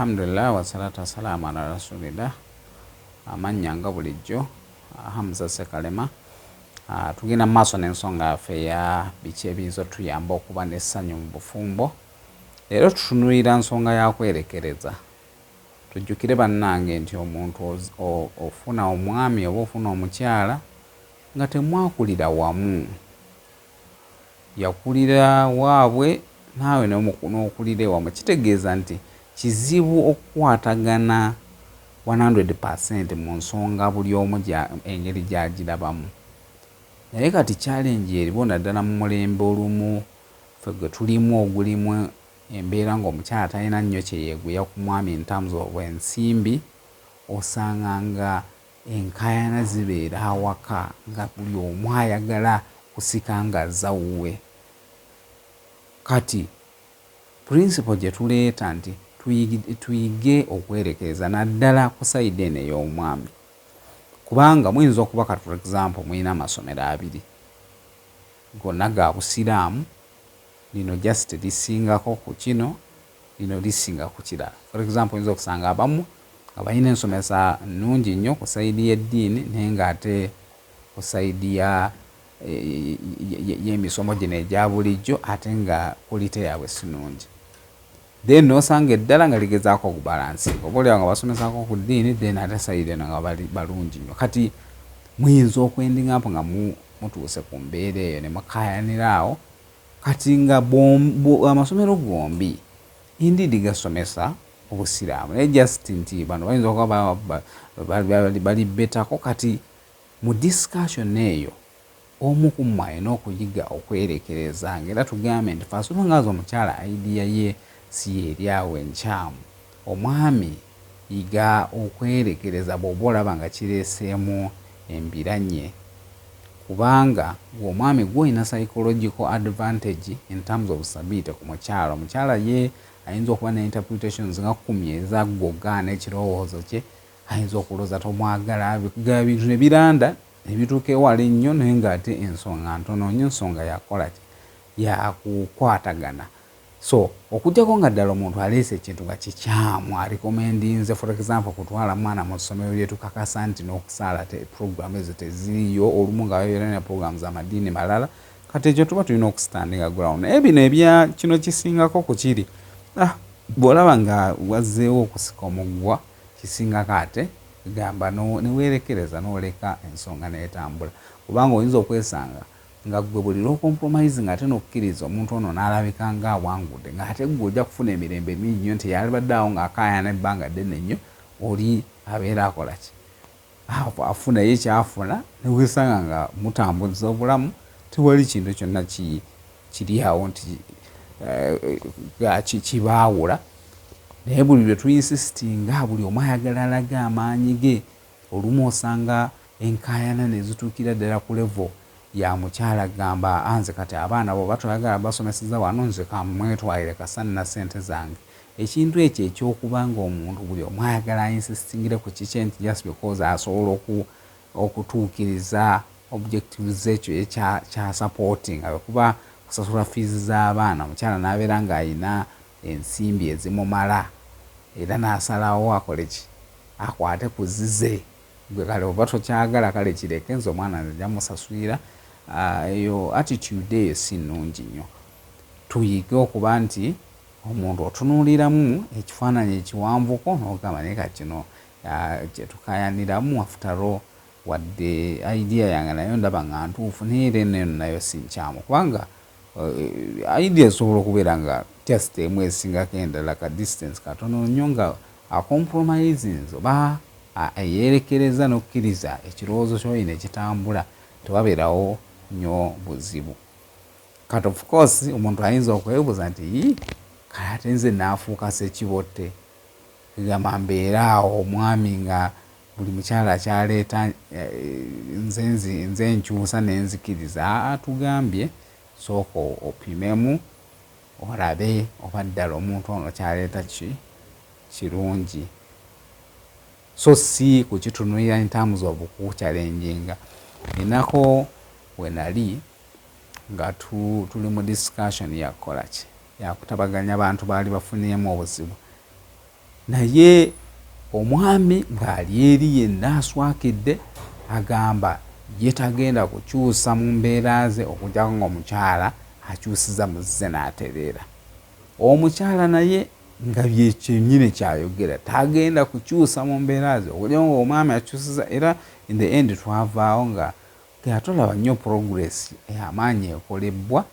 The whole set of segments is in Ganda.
Alhamdulillah, wassalatu wassalamu ala rasulillah. Amannya nga bulijjo Hamza Ssekalema. Tugenda mu maaso n'ensonga yaffe eya biki ebiyinza otuyamba okuba n'essanyu mu bufumbo. Leero tutunuulira nsonga ya kwerekereza. Tujjukire bannange nti omuntu ofuna omwami oba ofuna omukyala nga temwakulira wamu. Yakulira waabwe naawe n'okulira ewammwe. Kitegeeza nti kizibu okukwatagana 100% mu nsonga buli omu engeri gy'agirabamu. Naye kati challenge eriwo naddala mu mulembe olumu ffe gwe tulimu ogulimu embeera ng'omukyala talina nnyo kye yeeguya ku mwami in terms of ensimbi, osanga nga enkaayana zibeera awaka nga buli omu ayagala kusika ng'azza wuwe. Kati principle gye tuleeta nti tuyige okwerekereza naddala ku side eno ey'omwami. Kubanga muyinza okuba kati for example mulina amasomero abiri gonna ga Busiraamu, lino just lisingako ku kino, lino lisinga ku kirala. For example oyinza okusanga abamu nga balina ensomesa nnungi nnyo ku side y'eddiini naye ng'ate ku side ya y'emisomo gino egya bulijjo ate nga quality yaabwe si nnungi. Then n'osanga eddala nga ligezaako okubalansinga, oboolyawo nga basomesaako ku ddiini then ate side eno nga bali balungi nnyo. Kati muyinza okwendinga up nga mutuuse ku mbeera eyo ne mukaayanira awo. Kati nga amasomero gombi indeed gasomesa Obusiraamu naye just nti bano bayinza okuba bali betako. Kati mu discussion eyo omu ku mmwe alina okuyiga okwerekereza ng'era tugambe nti for as long as omukyala idea ye si y'eri awo enkyamu, omwami yiga okwerekereza bw'oba olaba nga kireeseemu embiranye. Kubanga ggwe omwami ggwe olina psychological advantage in terms of stability ku mukyala. Omukyala ye ayinza okuba ne interpretations nga kkumi eza ggwe okugaana ekirowoozo kye, ayinza okulowooza tomwagala, ebintu ne biranda ne bituuka ewala ennyo naye ng'ate ensonga ntono nnyo, nsonga ya kukola ki? Ya kukwatagana. So okuggyako nga ddala omuntu aleese ekintu nga kikyamu, arecommendinze for example kutwala mwana mu ssomero lye tukakasa nti n'okusaala program ezo teziriiyo, olumu nga babeera ne programs amadiini malala, kati ekyo tuba tulina okustandinga ground. Naye bino ebya kino kisingako ku kiri, ah, bw'olaba nga wazzeewo okusika omuguwa kisingako ate gamba ne weerekereza n'oleka ensonga n'etambula. Kubanga oyinza okwesanga nga ggwe buli lw'ocompromisinga ate n'okkiriza omuntu ono n'alabika nga awangudde ng'ate ggwe ojja kufuna emirembe mingi nnyo nti yalibadde awo ng'akaayana ebbanga ddene nnyo oli abeera akola ki? Afuna ye ky'afuna ne weesanga nga mutambuza obulamu tewali kintu kyonna kiri awo nti kibaawula. Naye buli lwe tuinsistinga buli omu ayagala alage amaanyi ge, olumu osanga enkaayana ne zituukira ddala ku level ya mukyala gamba ah nze kati abaana bw'oba toyagala basomeseza wano nze kamwetwalire kasita nina ssente zange. Ekintu ekyo eky'okuba ng'omuntu buli omu ayagala ainsistingire ku kikye nti just because asobola okutuukiriza objectives ze ekyo ye ky'asupportinga bwe kuba kusasula fees z'abaana omukyala n'abeera ng'alina ensimbi ezimumala era n'asalawo akole ki? Akwate ku zize. Ggwe kale oba tokyagala kale kireke nze omwana nze nja musasulira. Eyo attitude eyo si nnungi nnyo. Tuyige okuba nti omuntu otunuuliramu ekifaananyi ekiwanvuko n'ogamba naye kati kino kye tukaayaniramu after all wadde idea yange nayo ndaba nga ntuufu naye era eno nayo si nkyamu kubanga idea esobola okubeera nga just emu esingako endala ka distance katono nnyo nga acompromisinze oba eyeerekereza n'okkiriza ekirowoozo ky'oyo ne kitambula tewabeerawo nnyo buzibu. Kati of course omuntu ayinza okwebuuza nti yii kale ate nze naafuuka ssekibotte gamba mbeere awo omwami nga buli mukyala kyaleeta nze nze nkyusa ne nzikiriza. Aa tugambye sooka opimemu olabe oba ddala omuntu ono kyaleeta ki kirungi so si kukitunuulira in terms of kuchallenginga. Ninako we nali nga tuli mu discussion ya kukola ki ya kutabaganya bantu baali bafunyeemu obuzibu. Naye omwami ng'ali eri yenna aswakidde, agamba ye tagenda kukyusa mu mbeera ze okuggyako ng'omukyala akyusiza muzze n'atereera. Omukyala naye nga bye kyennyini kyayogera, tagenda kukyusa mu mbeera ze okuggyako ng'omwami akyusiza. Era in the end twavaawo nga tolaba nnyo progress ey'amaanyi ekolebbwa,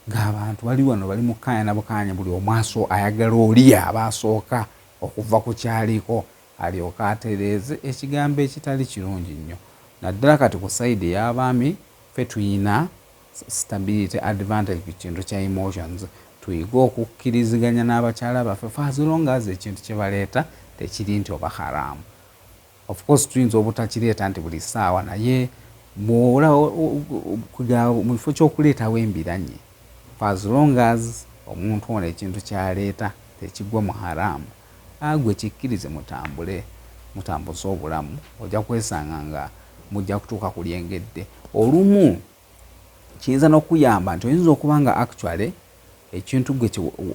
ng'abantu bali wano bali mu kukaayana bukaanya, buli omu ayagala oli aba asooka okuva ku kyaliko alyoke atereeze, ekigambo ekitali kirungi nnyo, naddala kati ku side ey'abaami. Ffe tuyina stability advantage ku kintu kya emotions. Tuyige okukkiriziganya n'abakyala baffe for as long as ekintu kye baleeta tekiri nti oba haramu. Of course tuyinza obutakireeta nti buli ssaawa, naye mu kifo ky'okuleetawo embiranye, for as long as omuntu ono ekintu kyaleeta tekigwa mu haramu, agwe kikkirize, mutambule, mutambuze obulamu, ojja kwesanga nga mujja kutuuka ku lyengedde. Olumu kiyinza n'okuyamba nti oyinza okuba nga actually ekintu gwe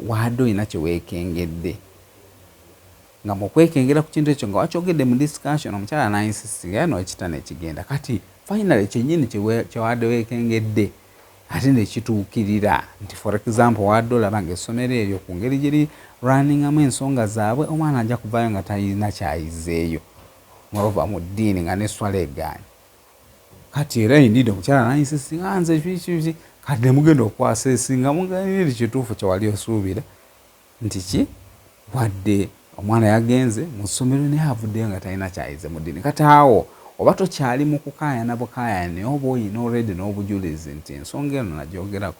wadde olina kyeweekengedde, nga mukwekengera ku kintu ekyo nga wakyogedde mu discussion, omukyala nainsistinga era nokita nekigenda. Kati finally kyennyini kyewadde weekengedde ate nekituukirira nti, for example, wadde olaba nga essomero eryo ku ngeri giri runningamu ensonga zaabwe, omwana ajja kuvaayo nga talina kyayizeeyo moreover mu ddiini, nga neswala egaanye. Kati era indeed omukyala nainsistinga, nze kiki, kati nemugenda okwasesinga mugairi kituufu kyewali osuubira nti ki, wadde omwana yagenze mu ssomero naye avuddeyo nga talina kyayize mu ddiini. Kati awo oba tokyali mu kukaayana bukaayana, naye oba oyina already n'obujulizi nti ensonga eno nagyogerako,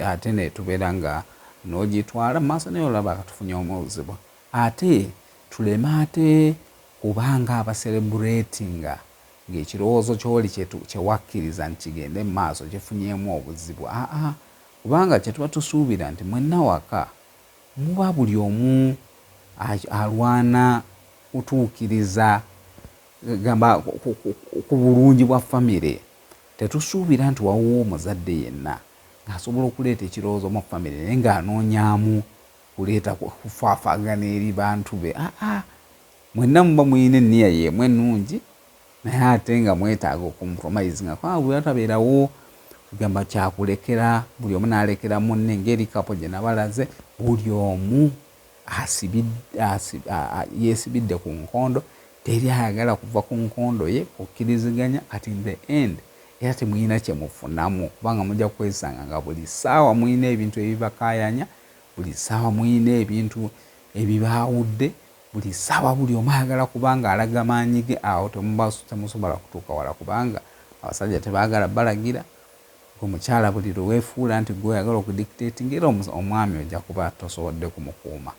ate netubeera nga n'ogitwala mu maaso, naye olaba katufunye omuzibu. Ate tuleme ate kubanga abacelebratinga ng'ekirowoozo kyoli kyewakkiriza nti kigende mu maaso kifunyeemu obuzibu. Aa, kubanga kyetuba tusuubira nti mwenna waka muba buli omu alwana kutuukiriza gamba ku bulungi bwa famire. Tetusuubira nti waliwo omuzadde yenna ng'asobola okuleeta ekirowoozo mu famire naye ng'anoonyaamu kuleeta kufaafaagana eri bantu be. Aa, mwenna muba muyina enniya yeemu ennungi, naye ate nga mwetaaga okucompromise, nga kubanga bwe watabeerawo kugamba kyakulekera, buli omu n'alekera munne, ng'eri couple gye nabalaze, buli omu yeesibidde ku nkondo, teri ayagala kuva ku nkondo ye kukkiriziganya. Kati in the end era temulina kyemufunamu, kubanga mujja kwesanga nga buli ssaawa mulina ebintu ebibakaayanya, buli ssaawa mulina ebintu ebibaawudde, buli ssaawa buli omu ayagala kubanga alaga maanyi ge. Awo temusobola kutuuka wala, kubanga abasajja tebaagala balagira. Omukyala buli lwe weefuula nti gwe oyagala okudictatinga, era omwami ojja kuba tosobodde kumukuuma,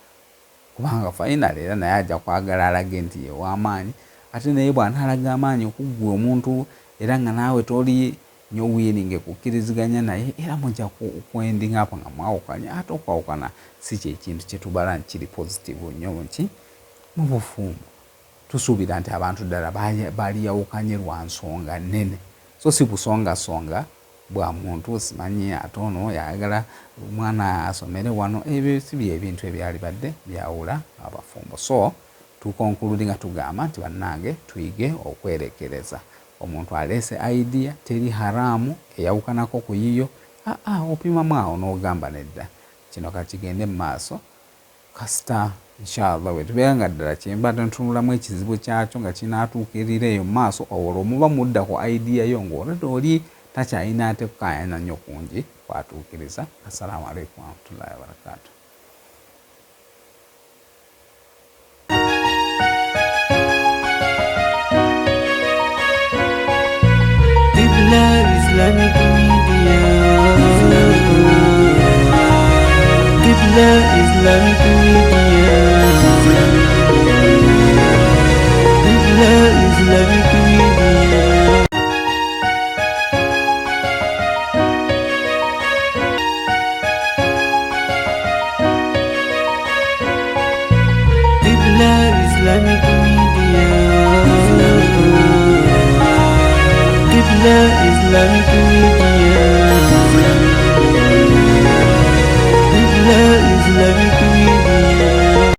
kubanga finally era naye ajja kwagala alage nti ye w'amaanyi. Ate naye bw'anaalaga amaanyi okuggwe omuntu, era nga naawe toli nnyo willing kukkiriziganya naye, era mujja kwending up nga mwawukanye. Ate okwawukana si kyekintu kyetubala nti kiri positive nnyo muki mu bufumbo. Tusuubira nti abantu ddala baliyawukanye lwa nsonga nnene, so si busongasonga bwa muntu simanyi ate ono yayagala omwana asomere wano. Ebyo si byebintu ebyalibadde byawula abafumbo. So tuconclude nga tugamba nti, bannange, tuyige okwerekereza. Omuntu aleese idea teri haramu eyawukanako ku yiyo, aa, opimamu awo n'ogamba nedda, kino kakigende mu maaso, kasita inshallah bwe tubeera nga ddala kyembadde ntunulamu ekizibu kyakyo nga kinaatuukirira eyo mu maaso, olwo muba mudda ku idea yo ng'olwedde oli takyalina ate kukaayana nnyo kungi kwatuukiriza. Assalamu alaikum warahmatullahi wabarakatuh. Qibla Islamic Media. Qibla Islamic Media. Qibla Islamic Media. Qibla Islamic Media. Qibla Islamic Media.